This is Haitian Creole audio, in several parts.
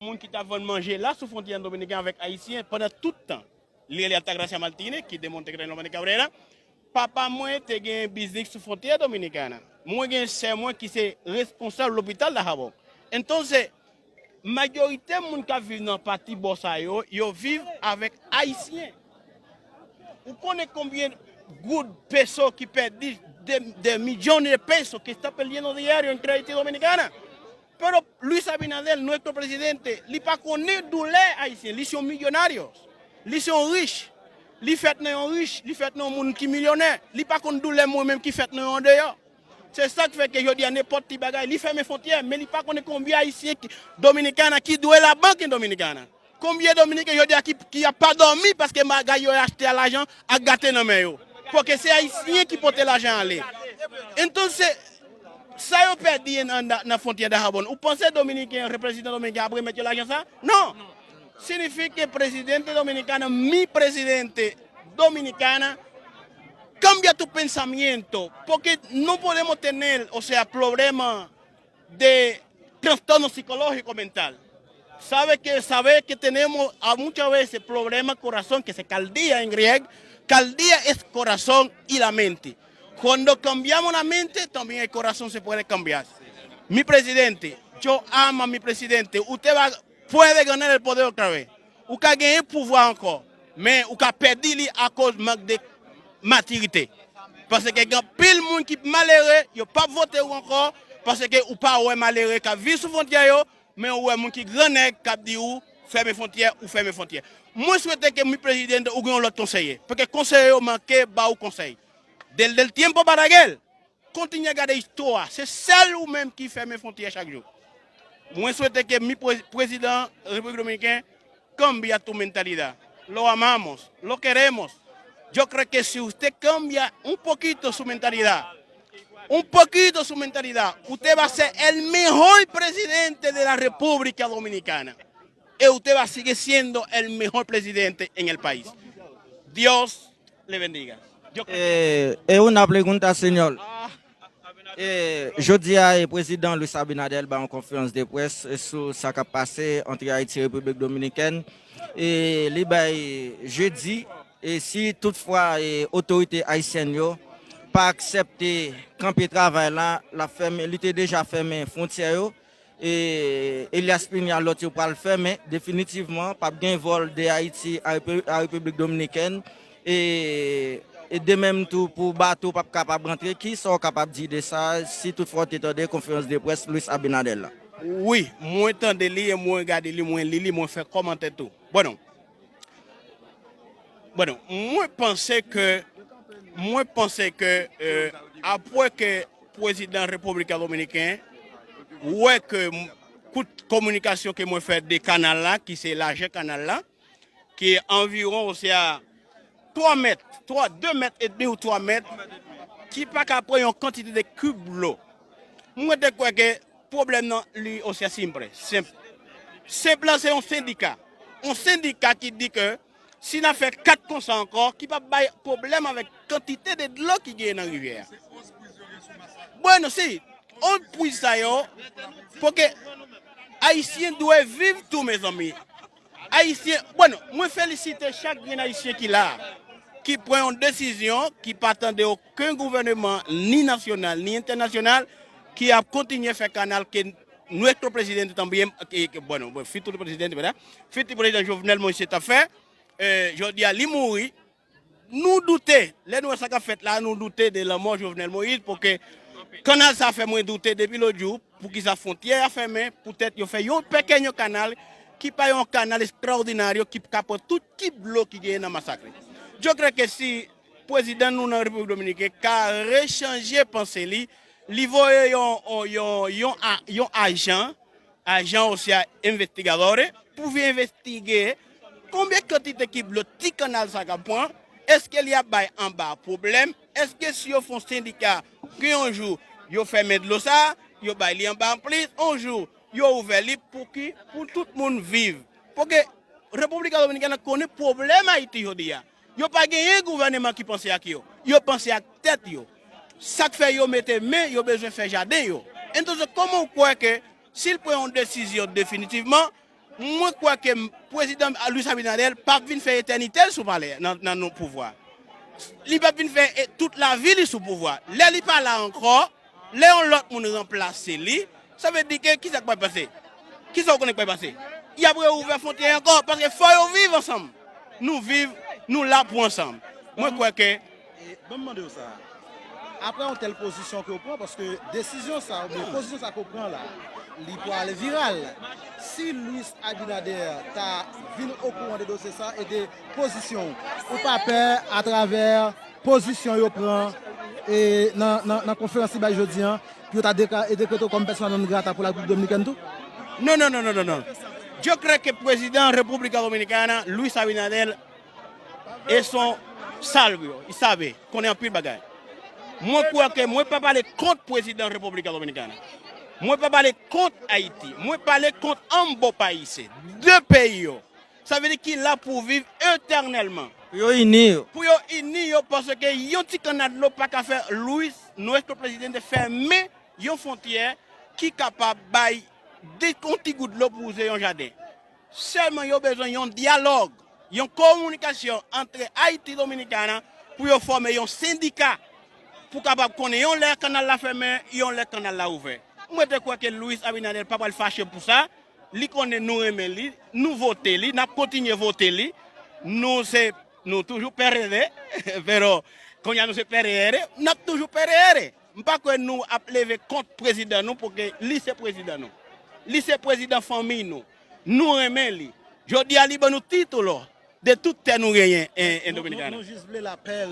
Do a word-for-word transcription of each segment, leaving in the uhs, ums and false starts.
Moun ki t ap vann manje la sou fwontyè an dominiken avèk ayisyen pandan tout tan. Li rele Altagracia Martinez, ki demontre ke Dominica Cabrera. Papa mwen te gen biznis sou fwontyè Dominikana. Mwen gen sè mwen ki se responsab lopital Dajabón. Entonces, majorite moun k ap viv nan pati bò sa yo, yo viv avèk ayisyen. Ou konnen konbyen goud, peso ki pèdi, de, de milyon de peso que está perdiendo diario entre Haití y Dominicana? Pero Luis Abinader, nuestro presidente, li pa konnen doulè ayisyen. Li se yon milyonaryo. Li se yon rich. Li fèt nan yon rich. Li fèt nan yon moun ki milyonè. Li pa konn doulè mwen menm ki fèt nan yon andeyò. Se sa k fè ke jodi a nenpòt ti bagay, li fèmen fwontyè, men li pa konnen konbyen ayisyen ki, Dominikana ki dwe labank en Dominikana. Konbyen Dominiken jodi a ki, ki ap pa dòmi paske bagay yo achte a lajan ak gate nan men yo. Paske se ayisyen ki pote lajan ale. Entonces, sa yo pèdi nan, nan, nan fwontyè Dajabón, ou panse Dominiken, reprezentan Dominiken ap remèt yo lajan sa? Non. Significa que presidente dominicana, mi presidente dominicana, cambia tu pensamiento, porque no podemos tener, o sea, problema de trastorno psicológico mental. Sabe que, sabe que tenemos a muchas veces problema corazón, que se caldía en griego, caldía es corazón y la mente. Cuando cambiamos la mente, también el corazón se puede cambiar. Mi presidente, yo amo a mi presidente. Usted va, puede ganar el poder otra vez. Ou ka genyen pouvwa ankò, men ou ka pèdi li akoz mank de matirite. Paske gen anpil moun ki malere, yo p ap vote ou ankò, paske ou pa wè malere k ap viv sou fwontyè yo, men ou wè moun ki grannèg k ap di ou fèmen fwontyè, ou fèmen fwontyè. Mwen swete ke mi presidente ou gen yon lòt konseye, paske konseye yo manke ba ou konsèy. Desde el tiempo para aquel, kontinye gade istwa, se sèl ou menm ki fèmen fwontyè chak jou. Mwen swete ke mi pre-, prezidan Repiblik Dominiken cambia tu mentalidad. Lo amamos, lo queremos. Yo creo que si usted cambia un poquito su mentalidad, un poquito su mentalidad, usted va a ser el mejor presidente de la República Dominicana. Y usted va a seguir siendo el mejor presidente en el país. Dios le bendiga. Yo creo que... Eh, es una pregunta, señor. Eh, jodi a, eh, prezidan Luis Abinader ba yon konferans de près, eh, sou sa k ap pase ant Ayiti e Repiblik Dominikèn. E li bay jedi, e si toutfwa, eh, otorite ayisyèn yo pa aksepte kanpe travay la, l ap fèmen, li te deja fèmen fwontyè yo. E Elias Piña, lòt yo pral fèmen definitivman, p ap gen vòl de Ayiti a Repi-, a Repiblik Dominikèn. E, e de menm tou pou bato p ap kapab rantre. Kisa w kapab di de sa, si toutfwa w te tande konferans de près Luis Abinader la? Wi, mwen tande li e mwen gade li, mwen li li, mwen fè kòmantè tou. Bon, bon, mwen panse ke, mwen panse ke, eh, apre ke prezidan Repiblik Dominiken wè ke m-, kout kominikasyon ke mwen fè de kanal la, ki se lajè kanal la, ki anviwon, osea twa mèt, twa, de mèt edmi ou twa mèt, ki pa ka pran yon kantite de kib dlo. Mwen te kwè ke pwoblèm nan li osea senp, senp. Senp lan se yon sendika. Yon sendika ki di ke si n a fè kat konsa ankò, ki p ap bay pwoblèm avèk kantite de dlo ki genyen nan rivyè a. Bueno, si, on priz sa yo, paske Ayisyen dwe viv tou, mezanmi. Ayisyen, bueno, mwen felisite chak grenn Ayisyen ki la, ki pran yon desizyon, ki pa tande okenn gouvèneman, ni nasyonal, ni entènasyonal, ki ap kontinye fè kanal ke nuestro presidente también, que, que, bueno, bueno, futuro presidente, ¿verdad? Futuro presidente Jovenel Moïse t ap fè, eh, jodi a li mouri, nou doute, lè nou wè sa k ap fèt la, nou doute de lanmò Jovenel Moïse, paske kanal sa fè mwen doute depi lòt jou, poukisa fwontyè a fèmen, poutèt yo fè yon peken yon kanal, ki pa yon kanal estraòdinaryo, ki ka pran tout kib dlo ki genyen nan Masakre. Yo kwè ke si prezidan nou nan Repiblik Dominiken ka rechanje panse li, li voye yon, yon, yon, yon a-, yon ajan, ajan osea investigadores, pou vin envestige konbyen kantite kib dlo ti kanal sa ka pran, èske li ap bay anba pwoblèm, èske si yo fè yon sendika ke yon jou yo fèmen dlo sa, yo bay li anba anplis, yon jou yo ouvè li pou ki, pou tout moun viv. Paske Repiblik Dominikèn konnen pwoblèm Ayiti jodi a. Yo pa genyen gouvèneman ki panse ak yo. Yo panse ak tèt yo. Sa k fè yo mete men, yo bezwen fè jaden yo. Entonces, kòman w kwè ke si l pran yon desizyon definitivman, Mwen kwè ke prezidan Luis Abinader p ap vin fè etènite l sou palè nan, nan nou pouvwa. Li p ap vin fè e, tout lavi li sou pouvwa. Lè li pa la ankò, lè yon lòt moun ranplase li, sa vle di ke kisa k pral pase? Kisa w konnen k pral pase? Y ap reouvè fwontyè ankò, paske fò yo viv ansanm. Nou viv, nou la pou ansanm. Mwen kwè ke E, ban m mande w sa. Aprè yon tèl pozisyon ke w pran, paske desizyon sa, oubyen pozisyon sa ke w pran la, li pwale viral. Si Luis Abinader ta vin okouran de dosye sa e de pozisyon w, ou pa pè atravè pozisyon yo pran e nan, nan, nan konferans li bay jodi a, pou yo ta dekla-, e dekrete w kòm pèsona non grata pou la Repiblik Dominikèn tou? Non, non, non, non, non, non. Yo kwè ke prezidan República Dominicana, Luis Abinader, e son salbyo, y sabe, konnen anpil bagay. Mwen kwè ke mwen pa pale kont prezidan República Dominicana. Mwen pa pale kont Ayiti. Mwen pale kont Ambos Países. De peyi yo. Sa vle di ki la pou viv etènèlman. Pou yo ini yo. Pou yo ini yo, paske yon ti kannal dlo pa ka fè Luis, nuestro presidente, fèmen yon fwontyè ki kapab bay de, yon ti gout dlo pou wouze yon jaden. Sèlman yo bezwen yon dyalòg, yon kominikasyon antre Ayiti Dominikana pou yo fòme yon sendika pou kapab konnen yon lè kannal la fèmen, yon lè kannal la ouvè. Mwen te kwè ke Luis Abinader pa pral fache pou sa. Li konnen nou renmen li, nou vote li, n ap kontinye vote li. Nou se, nou toujou P R D, pero kounye a nou se P R R, n ap toujou P R R. M pa kwè nou ap leve kont prezidan nou, paske li se prezidan nou. Li se prezidan fanmi nou. Nou renmen li. Jodi a, li ban nou titolo de tout tè nou genyen en, en Dominikana. Nou, nou jis vle lapè,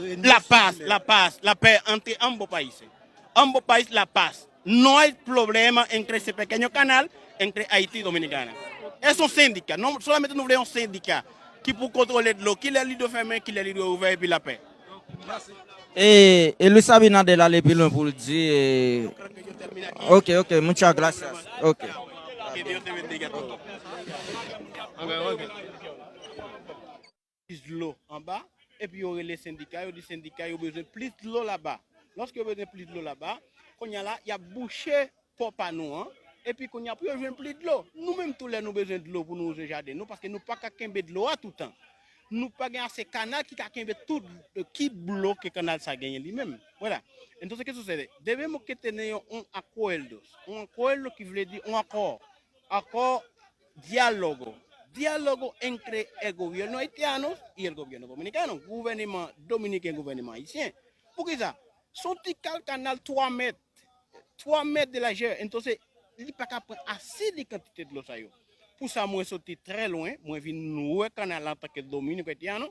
lapè, lapè entre ambos países. Ambos países, la paz. No hay problema entre ese pequeño canal entre Haití y Dominicana. Es un sindika. Non solamente nou vle yon sendika ki pou kontwole dlo, kilè li dwe fèmen, kilè li dwe ouvè, epi lapè. E, e Luis Abinader ale pi lwen pou l di, e, ok, ok, muchas gracias. Ok. Plis dlo anba, epi yo rele sendika, yo di sendika yo bezwen plis dlo laba. Lòske yo bezwen plis dlo laba, kounye a la, y ap bouche pò pa nou an, epi kounye a pou yo jwenn plis dlo. Nou menm tou lè nou bezwen dlo pou nou wouze jaden nou, paske nou pa ka kenbe dlo a toutan. Nou pa gen ase kanal ki ka kenbe tout, ki dlo ke kanal sa genyen li menm. Vwala. Entonces, ¿qué sucede? Debemos que tener un acuerdo. Un acuerdo ki vle di yon akò. Akò dyalogo. Diálogo entre el gobierno haitiano y el gobierno dominicano. Gouvènman dominiken, gouvènman ayisyen. Poukisa? Se yon ti kal kanal twa mèt. Twa mèt de lajè. Entonces, li pa ka pran ase de kantite dlo sa yo. Pou sa, mwen soti trè lwen, mwen vin wè kanal la antanke Dominico Haitiano.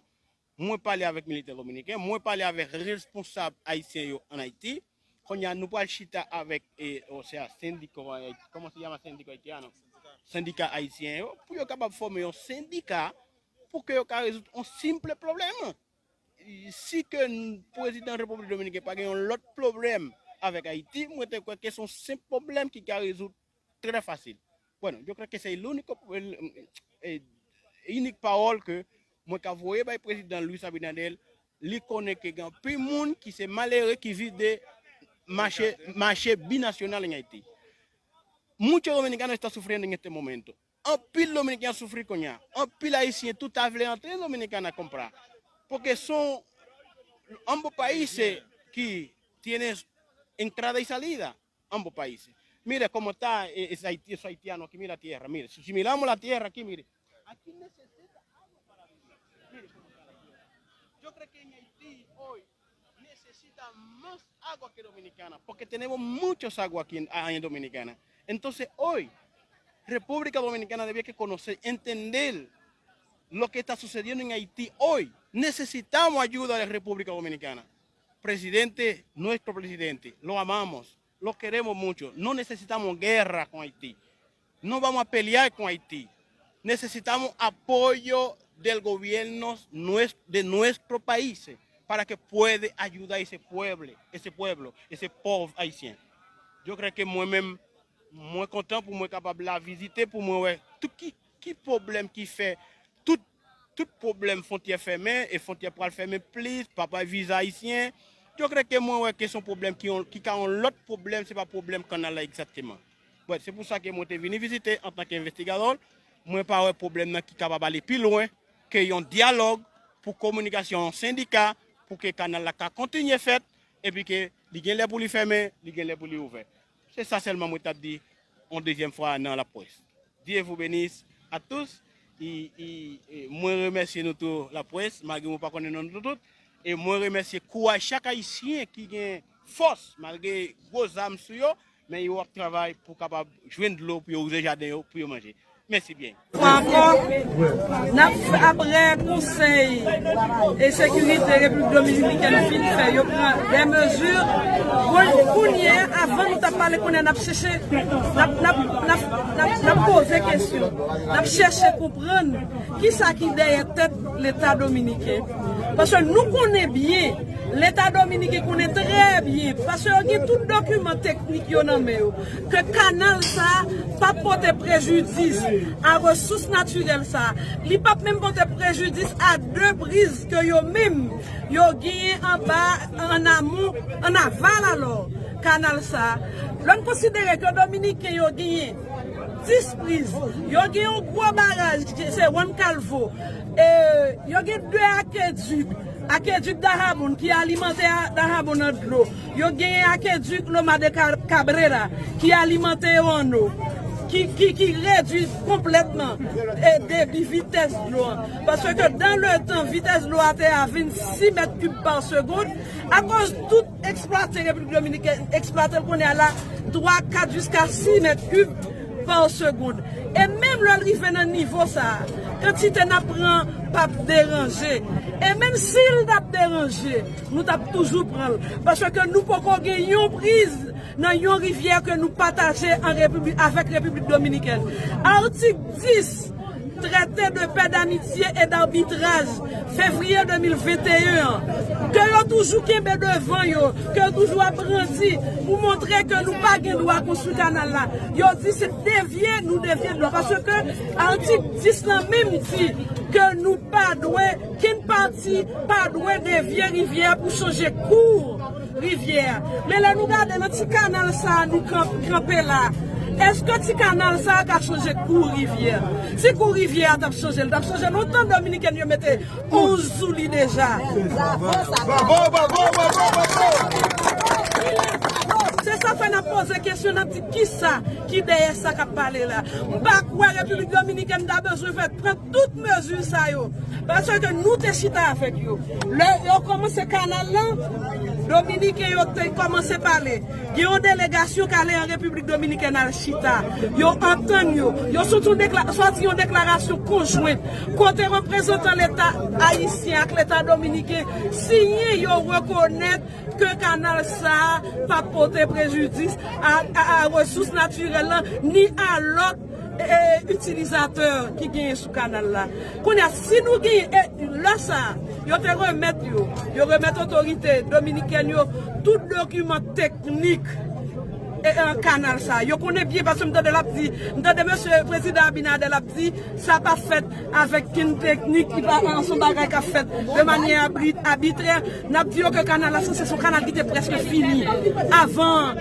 Mwen pale avèk militè dominiken, mwen pale avèk responsab ayisyen yo ann Ayiti. Kounye a, nou pral chita avèk, e, o sea, sendiko, e, kòman se llama sendiko haitiano? Sendika ayisyen yo, pou yo kapab fòme yon sendika, pou ke yo ka rezoud yon senp pwoblèm. Si ke n-, prezidan Repiblik Dominiken pa gen yon lòt pwoblèm avèk Ayiti, mwen te kwè ke se yon senp pwoblèm ki ka rezoud trè fasil. Bueno, yo creo que es el único, el, eh, inik pawòl ke mwen ka voye bay prezidan Luis Abinader, li konnen ke gen anpil moun ki se malere ki viv de mache, mache binasyonal en Haití. Muchos dominicanos están sufriendo en este momento. Anpil dominiken ap soufri kounye a. Anpil ayisyen tou ta vle antre Dominikana a comprar. Porque son ambos países que tienen entrada y salida. Ambos países. Mire cómo está, eh, es haiti-, es haitiano aquí, mira tierra, mire. Si, si miramos la tierra aquí, mire. Aquí necesita agua para vivir. Mire cómo está la tierra. Yo creo que en Haití hoy necesita más agua que Dominicana, porque tenemos muchos agua aquí en, en Dominicana. Entonces, hoy, República Dominicana debe que conocer, entender lo que está sucediendo en Haití hoy. Necesitamos ayuda de República Dominicana. Presidente, nuestro presidente, lo amamos, lo queremos mucho. No necesitamos guerra con Haití. No vamos a pelear con Haití. Necesitamos apoyo del gobierno nues-, de nuestro país para que puede ayudar ese pueblo, ese pueblo, ese pobre haitiano. Yo kwè ke mwen menm, mwen kontan pou mwen kapab la vizite, pou mwen wè tout ki, ki pwoblèm ki fè tout, tout pwoblèm fwontyè fèmen, e fwontyè pral fèmen plis, pa bay viza ayisyen. Yo kwè ke mwen wè ke se yon pwoblèm ki yon, ki ka yon lòt pwoblèm, se pa pwoblèm kanal la egzakteman. Bon, se pou sa ke mwen te vini vizite antanke envestigadò, Mwen pa wè pwoblèm nan ki kapab ale pi lwen ke yon dyalòg pou kominikasyon yon sendika, pou ke kanal la ka kontinye fèt, epi ke li gen lè pou li fèmen, li gen lè pou li ouvè. Se sa sèlman mwen t ap di yon dezyèm fwa nan laprès. Dieu vous bénisse à tous. E, e, e, mwen remèsye nou tou laprès, malgre mwen pa konnen non nou tout. E mwen remèsye kouraj chak Ayisyen ki gen fòs, malgre gwo zam sou yo, men yo ap travay pou kapab jwenn dlo pou yo wouze jaden yo, pou yo manje. Mèsi byen. Fwa ankò, n ap fè, apre konsèy e sekirite Repiblik Dominikèn fin fè, yo pran de mezi. Bon, kounye a, avan nou t ap pale, kounye a n ap chèche, n ap, n ap, n ap, n ap, n ap poze kesyon, n ap chèche konprann kisa ki dèyè tèt Leta dominiken. Paske nou konnen byen, Leta dominiken konnen trè byen, paske yo gen tout dokiman teknik yo nan men yo, ke kanal sa a p ap pote prejidis a resous natirèl sa a. Li p ap menm pote prejidis a de priz ke yo menm yo genyen anba, ann amon, ann aval alò kanal sa a. Lè n konsidere ke Dominiken yo genyen dis priz, yo gen yon gwo baraj, se Juan Calvo, e yo gen de akedik, akedik Dajabón ki alimante a, Dajabón an dlo. Yo genyen akedik Loma de Ca-, Cabrera ki alimante yo ann dlo, ki, ki, ki redui konplètman, e, debi vitès dlo an. Paske dan le tan, vitès dlo a te a vennsis mèt kib pa segonn. Akoz tout eksplwate Repiblik Dominikèn, eksplwate l kounye a la twa, kat, jiska sis mèt kib pa segonn. E menm lè l rive nan nivo sa a, kantite n ap pran p ap deranje. E menm si l t ap deranje, nou t ap toujou pran l. Paske nou poko gen yon priz nan yon rivyè ke nou pataje an Repiblik, avèk Repiblik Dominikèn. Atik dis, Traité de paix, d'amitié et d'arbitrage, fevriye de mil venteyen an, ke yo toujou kenbe devan yo, ke yo toujou ap brandi pou montre ke nou pa gen dwa konstwi kanal la. Yo di se devye, nou devye dlo. Paske atik dis lan menm di ke nou pa dwe, kenn pati pa dwe devye rivyè a pou chanje kou rivyè a. Men lè nou gade nan ti kanal sa a nou kan-, kanpe la, èske ti kanal sa a ka chanje kou rivyè a? Si kou rivyè a t ap chanje, l t ap chanje lontan. Dominiken yo mete onz sou li deja. Bravo, bravo, bravo, bravo! Se sa fè n ap poze kesyon, n ap di kisa ki dèyè sa k ap pale la. M pa kwè Repiblik Dominikèn ta bezwen fè pran tout mezi sa yo. Paske nou te chita avèk yo. Lè yo kòmanse kanal lan, Dominiken yo te kòmanse pale. Gen yon delegasyon k ale an Repiblik Dominikèn al chita. Yo antann yo. Yo soti yon dekla-, sòti yon deklarasyon konjwent kote reprezantan Leta ayisyen ak Leta dominiken siyen, yo rekonèt ke kanal sa a p ap pote prejidis a, a, a resous natirèl lan, ni a lòt, e, itilizatè ki genyen sou kanal la. Kounye a, si nou genyen, e, lè sa a, yo te remèt yo, yo remèt otorite dominikèn yo tout dokiman teknik, e, e, kanal sa a. Yo konnen byen, paske m tande l ap di, m tande mesye prezidan Abinader ap di, sa p ap fèt avèk kenn teknik, li pa, se yon bagay k ap fèt de manyè abri-, abitrè. N ap di yo ke kanal la, se, se yon kanal ki te prèske fini avan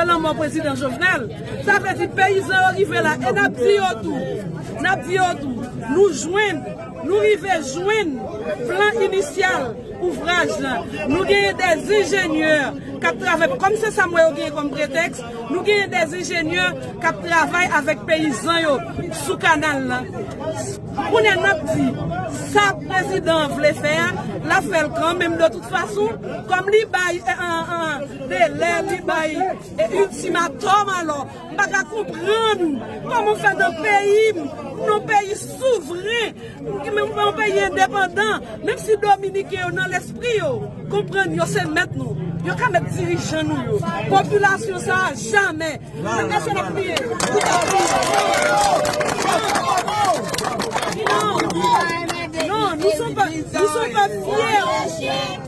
lanmò prezidan Jovenel. Sa vle di peyizan yo rive la. E n ap di yo tou, n ap di yo tou, nou jwenn, nou rive jwenn plan inisyal ouvraj lan. Nou genyen de enjenyè k ap travay, kòm se sa m wè yo genyen kòm pretèks, nou genyen de enjenyè k ap travay avèk peyizan yo sou kanal lan. Kounye a n ap di, sa prezidan an vle fè a, l ap fè l kanmenm de tout fason, kòm li bay, e, an, an, delè, li bay, e, iltimatòm, alò, m pa ka konprann kòman w fè nan peyi m, nan peyi souvren, men yon peyi endepandan, menm si dominiken yo nan lespri yo konprann yo se mèt nou, yo ka mèt dirijan nou yo. Popilasyon sa a, jamè. Èske n ap kriye? Non, non, nou son pèp, nou son pèp fyè.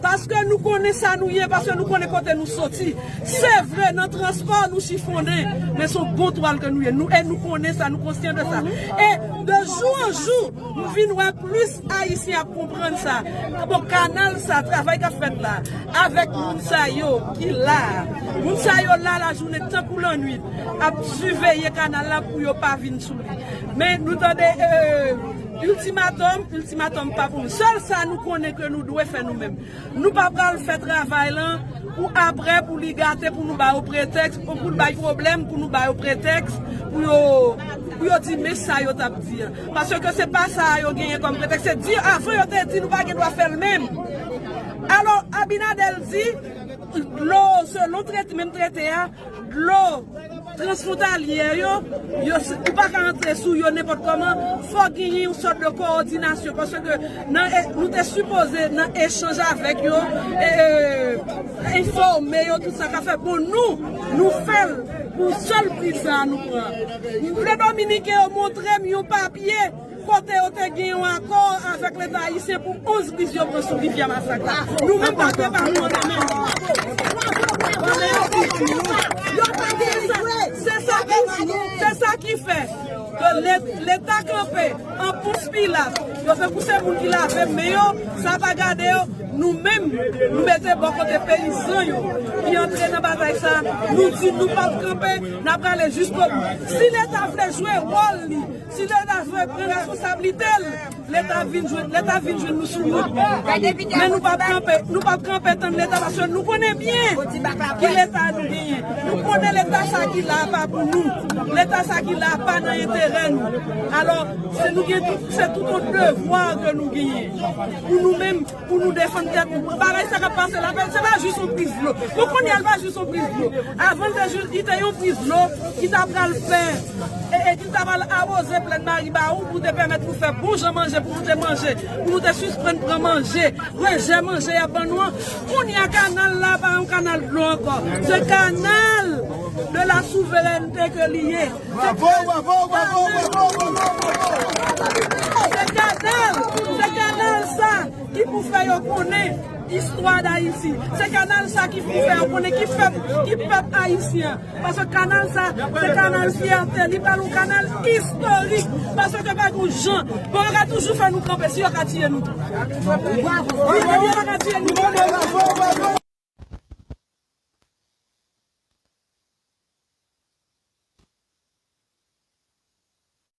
Paske nou konnen sa nou ye, paske nou konnen kote nou soti. Se vre, nan transpò, nou chifonnen, men se yon bon twal ke nou ye. Nou, e nou konnen sa, nou konsyan de sa. E de jou an jou, m vin wè plis Ayisyen ap konprann sa. Bon, kanal sa, travay k ap fèt la, avèk moun sa yo ki la. Moun sa yo la lajounen tankou lannwit, ap siveye kanal la pou yo pa vin sou li. Men nou tande, euh, ultimatum, ultimatum pa pou nou. Sèl sa nou konnen ke nou dwe fè nou menm. Nou pa pral fè travay lan pou apre, pou li gate, pou nou ba yo pretèks, pou, pou l bay pwoblèm, pou nou ba yo pretèks, pou yo, pou yo di men sa yo t ap di an. Paske se pa sa yo genyen kòm pretèks, se di avan yo te di nou pa gen dwa fè l menm. Alò, Abinader di, dlo, selon trete, menm trete a, dlo transfwontalye yo, yo, ou pa ka antre sou yo nenpòt kòman, fò genyen yon sòt de kowòdinasyon, paske nan, e, nou te sipoze nan echanj avèk yo, e, e, enfòme yo, tout sa k ap fèt. Bon, nou, nou fè l pou sèl priz sa a nou pran. M vle Dominiken yo montre m yon papye kote yo te gen yon akò avèk Leta ayisyen pou onz priz yo pran sou Rivyè Masak la. Nou menm pa gen pa nou an men. Se sa ki, se sa ki fè ke Le-, Leta kanpe an Pons Pilat. Yo fè kou se moun ki lave men yo, sa pa gade yo. Nou menm, nou mete bò kote peyizan yo ki antre nan batay sa. Nou di nou p ap kanpe, n ap rale jiskobou. Si Leta vle jwe wòl li, si Leta vle pran responsablite l, Leta vin jwenn, Leta vin jwenn nou sou wout. Men nou p ap kanpe, nou p ap kanpe tann Leta, paske nou konnen byen ki Leta nou genyen. Nou konnen Leta sa ki la a pa pou nou. Leta sa ki la a pa nan enterè nou. Alò, se nou gen tout, se tout yon devwa ke nou genyen pou nou menm, pou nou defann tèt nou. Bagay sa k ap pase la, se pa jis yon priz dlo. Bon, kounye a l pa jis yon priz dlo. Avan l te jis, li te yon priz dlo ki ta pral fè, e, e ki ta pral awoze plèn Maribawou pou te pèmèt nou fè bon jan manje, pou nou te manje, pou nou te sispann pran manje, rejè manje y ap ban nou an. Kounye a kanal la pa yon kanal dlo ankò. Se kanal de la souverènte ke li ye. Bravo, bravo, bravo, bravo, bravo, bravo. Se kanal, se kanal sa ki pou fè yo konnen istwa Dayiti. Se kanal sa ki pou fè yo konnen ki pèp, ki pèp ayisyen. Paske kanal sa, se kanal fyète, li pral yon kanal istorik. Paske pa gen jan, bon, yo ka toujou fè nou kanpe si yo ka tiye nou tou. Wi, yo ka tiye nou tou.